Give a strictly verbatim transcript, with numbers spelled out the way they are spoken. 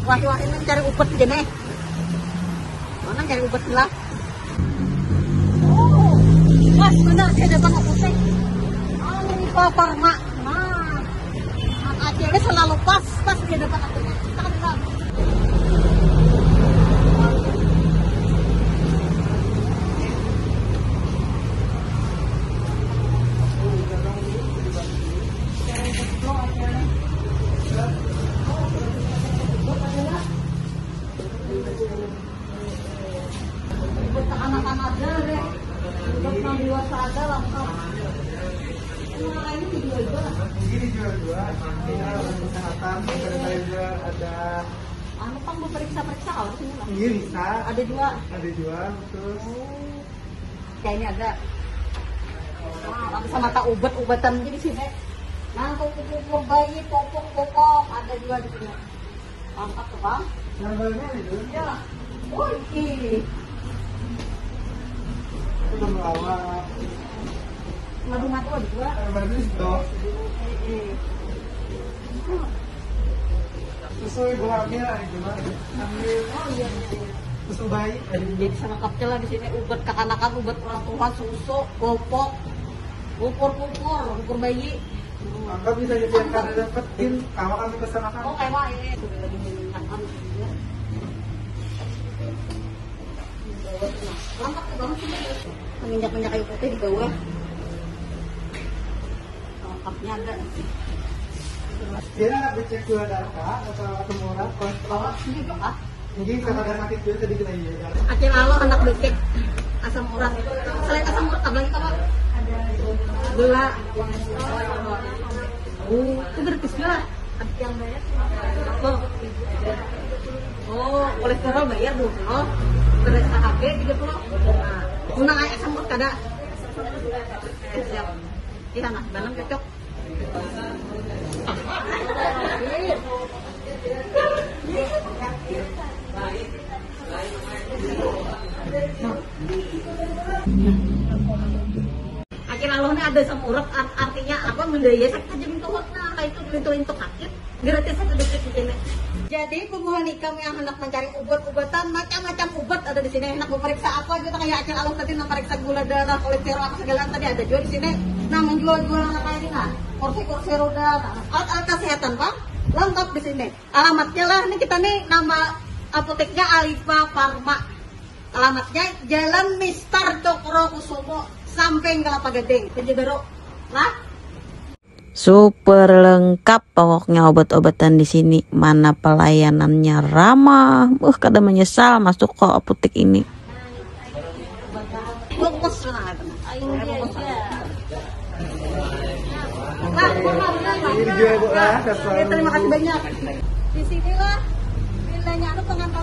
Wah, wah, ini cari ubat je nih. Mana cari ubat lah? Oh, pas benar di depan aku teh. Oh, ini Papa Mak. Nah, anak acilnya selalu pas, pas di depan aku teh. Kita kan bilang, buat anak-anak ada deh, buat yang dewasa ada lengkap. Yang lain dijual juga. Ini dijual juga. Ada kesehatan, ada juga, ada anu, kan mau periksa-periksa kalau sini lah. Iya, bisa. Ada juga. Ada juga, terus. Oh. Kayak ini ada. Nah, lalu sama tak ubat-ubatan aja di sini. Nah, pupuk-pupuk bayi, pupuk-pupuk ada juga di sini. Mantap tuh, Bang. Yang baru itu? Ya. Wih, ih. Itu belum lama. Madu madu juga. Yang baru itu. Eh, eh. Susu ibu hamil, ah, gimana? Hamil. Oh, iya, iya, iya. Susu bayi. Jadi selengkapnya lah di sini, ubat kekanakan, ubat orang tua, susu, popok, pupur-pupur, pupur bayi. Maka bisa jadi yang kada dapat din, kawa kami pesan akan. Oh, kawa, iya, iya. Sudah lagi dimintakan juga. Lengkap tuh banget sih. Minyak-minyak kayu putih di bawah. Lengkapnya ada. Dia becek gula darah, Kak, atau asam urat, kolesterol. Ini juga, Kak. Mungkin karena ada sakit juga tadi kena iya, Kak. Acil Alo anak becek asam urat. Selain asam urat, apa lagi, Kak? Gula. Oh, itu gratis juga. Yang banyak. Oh. Oh, kolesterol bayar dua puluh. Terus H B tiga puluh. Nah, guna kayak asam urat kada. Siap. Iya, nah, dalam cocok. Akhir Allah ni ada asam urat, ar- artinya apa? Mendaya sakit aja minta uang, nah, kayak itu lintu-lintu sakit. Gratis aja dikit di sini. Jadi, bubuhan ikam yang hendak mencari ubat-ubatan, macam-macam ubat ada di sini. Hendak memeriksa apa gitu, kayak Acil Alus tadi, nang periksa gula darah, kolesterol, apa segala tadi ada juga di sini. Nah, menjual-jual anak kayak ini, nah, kursi-kursi roda, nah, alat-alat kesehatan, Bang, lengkap di sini. Alamatnya lah, ini kita nih nama apoteknya Alifa Pharma. Alamatnya Jalan Mister Cokro Kusumo, samping Kelapa Gading, Banjarbaru. Lah, super lengkap pokoknya obat-obatan di sini. Mana pelayanannya ramah. Uh, kada menyesal masuk ke apotek ini. Fokus lah. Ayo, iya, iya. Nah, pernah, pernah, pernah. Ini dia, Bu, lah, sesuai. Ya, terima kasih banyak. Di sinilah villanya anu, pengantin.